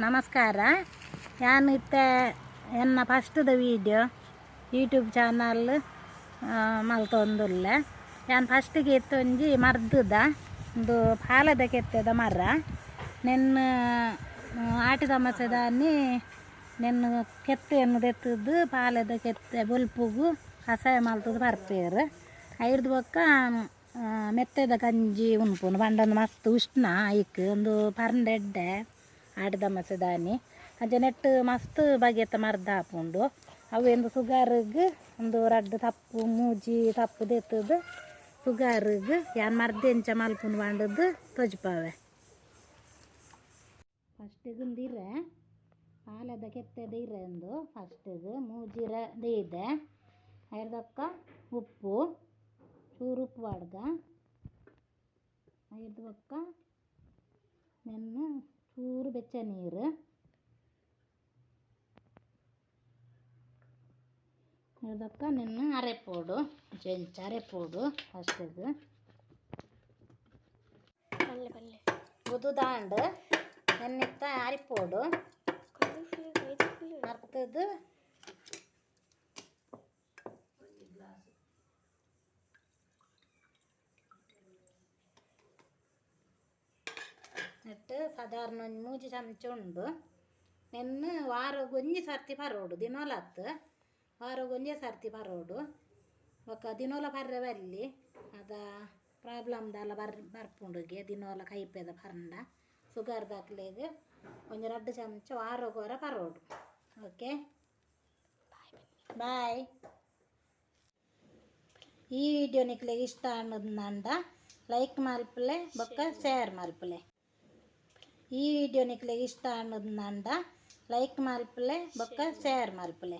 ನಮಸ್ಕಾರ. ಯಾನ್ ಇತ್ತೆ ಎನ್ನ ಫಸ್ಟ್ದ ವೀಡಿಯೋ ಯೂಟ್ಯೂಬ್ ಚಾನಲ್ ಮಲ್ತೊಂದುಲ್ಲೆ. ಯಾನ್ ಫಸ್ಟಿಗೆ ಇತ್ತೊಂಜಿ ಮರ್ದದ ಉಂದು ಪಾಲದ ಕೆತ್ತೆದ ಮರ. ನೆನ್ನ್ ಆಟಿದ ಅಮಾಸೆದಾನಿ ನೆನ್ನ್ ಕೆತ್ತೆಯನ್ನು ದೆತ್ತುದು ಪಾಲೆದ ಕೆತ್ತೆ ಬೊಲ್ಪುಗು ಕಷಾಯ ಮಲ್ತುದು ಪರ್ಪೇರು. ಐರ್ದ್ ಬೊಕ್ಕ ಮೆತ್ತೆದ ಕಂಜಿ ಉನ್ಪುನು ಪಂಡೊಂದು ಮಸ್ತ್ ಉಷ್ಣ ಐಕ್ ಉಂದು ಪರ್ಂದ್ ಎಡ್ಡೆ ಆಟಿದ ಅಮಾಸೆದಾನಿ. ಅಂಚ ನೆಟ್ಟ್ ಮಸ್ತ್ ಬಗೆತ ಮರ್ದ್ ಆಪುಂಡು. ಅವು ಇಂದು ಸುಗಾರ್ಗ್ ಉಂದು ರಡ್ಡ್ ತಪ್ಪು ಮೂಜಿ ತಪ್ಪು ದೆತ್ತುದು ಸುಗಾರ್ಗ್ ಯಾನ್ ಮರ್ದ್ ಎಂಚ ಮಲ್ಪುನು ಪಂಡುದು ತೋಜಿಪಾವೆ. ಫಸ್ಟಿಗೆ ಉಂದು ಇರೆ ಪಾಲೆದ ಕೆತ್ತೆದ ಇರೆ ಉಂದು ಫಸ್ಟಿಗೆ ಮೂಜಿರೆ ದೀದೆ. ಐರ್ದೊಕ್ಕ ಉಪ್ಪು ಚೂರು ಉಪ್ಪು ಪಾಡ್ಗ. ಐರ್ದ್ ಬೊಕ್ಕ ನೆನ್ನ್ ಚೂರು ಬೆಚ್ಚ ನೀರು. ಐರ್ದೊಕ್ಕ ನೆನ್ನ್ ಅರೆಪೊಡು ಇಂಚ ಅರೆಪೊಡು ಫಸ್ಟಿಗೆ. ಪಲ್ಲೆ ಪಲ್ಲೆ. ಉದುದಾಂಡ್ ನೆನ್ನಿತ್ತ ಅರಿಪೊಡು. ಅರ್ತುದು ನೆಟ್ಟು ಸಾಧಾರಣ ಒಂಜಿ ಮೂಜಿ ಚಮಚ ಉಂಡು. ನೆನ್ನ್ ವಾರೊಗು ಒಂಜಿ ಸರ್ತಿ ಪರೋಡು, ದಿನೋಲ ಅತ್ತ್, ವಾರೊಗು ಒಂಜೇ ಸರ್ತಿ ಪರೋಡು. ಬೊಕ್ಕ ದಿನೋಲ ಪರ್ರೆ ಬಲ್ಲಿ, ಅದ ಪ್ರಾಬ್ಲಮ್ ದಾಲ ಬರ್ಪುಂಡುಗೆ ದಿನೋಲ ಕೈಪೆದ ಪರ್ಂಡ. ಸುಗರ್ ದಾಕ್ಲೆಗ್ ಒಂಜಿ ರಡ್ಡ್ ಚಮಚ ವಾರೊಗು ಒರ ಪರೋಡು. Okay, bye. ಈ ವಿಡಿಯೋ ನಿಕ್ಲೆಗ್ ಇಷ್ಟ ಆಂಡ ಲೈಕ್ ಮಲ್ಪುಲೆ ಬೊಕ್ಕ ಶೇರ್ ಮಲ್ಪುಲೆ. ಈ ವಿಡಿಯೋ ನಿಕ್ಲೆಗ್ ಇಷ್ಟ ಆಂಡ ಲೈಕ್ ಮಲ್ಪುಲೆ ಬೊಕ್ಕ ಶೇರ್ ಮಲ್ಪುಲೆ.